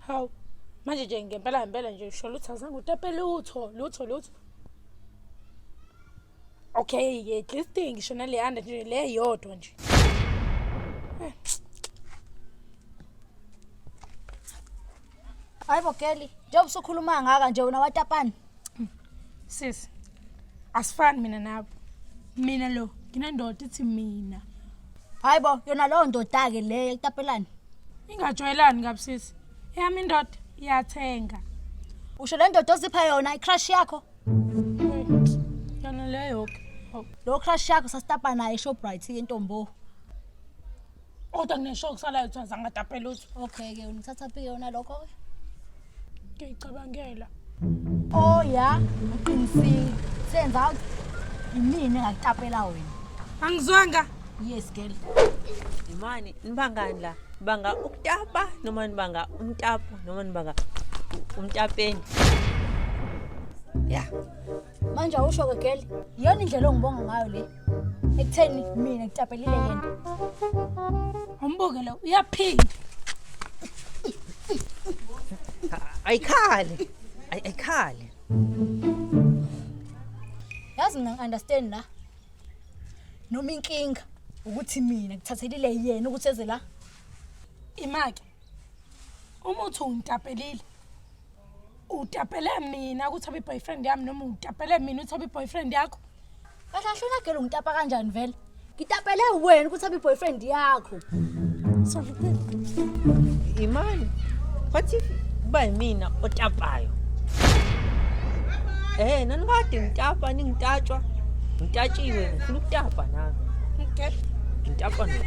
Hawu. Manje nje ngempela ngempela nje usho lutho azange utape lutho, lutho lutho. Okay, at least ngisho naleyanda nje le yodwa nje. Eh. Hayi bo girl, njengoba usukhuluma ngaka nje wena watapani. Sis. Asifani mina nawe. Mina lo nginendoda ithi mina. Hayi bo, yona leyo ndoda ke le ekutapelani. Ingajwayelani kabi sisi. Eyami indoda iyathenga. Usho le ndoda ozipha yona i-crush yakho. Yona leyo ke. Hawu. Lo crush yakho sasitapa naye eShoprite ke ntombo. Kodwa nginesho kusalayo ukuthi azange atape lutho. Okay ke unithatha phi yona lokho ke? Ngiyicabangela. Oh ya, uqinisile. Senza imina engakutapela wena. Angizwanga. Yes girl. Imani nibangani la? Nibanga ukutapa noma nibanga umtapo noma nibanga umtapeni? Ya. Manje awusho ke girl, iyona indlela ongibonga ngayo le. Ekutheni mina ngitapelile yena. Umbuke lo uyaphinda. Ayikhali. Ayikhali. Yazi mina ngi-understand la. Noma inkinga ukuthi mina ngithathelile yena ukuthi eze la. Imake. Uma uthi ungitapelile utapele mina ukuthi abe boyfriend yami noma utapele mina ukuthi abe boyfriend yakho. Kahle kahle wena girl ungitapa kanjani vele? Ngitapele wena ukuthi abe boyfriend yakho. Sorry babe. Imani. What if kuba yimina otapayo? Eh, nanikade ngitapa ningitatshwa. Ngitatshiwe ngifuna ukutapa nami. Okay. Ngitapa nothu.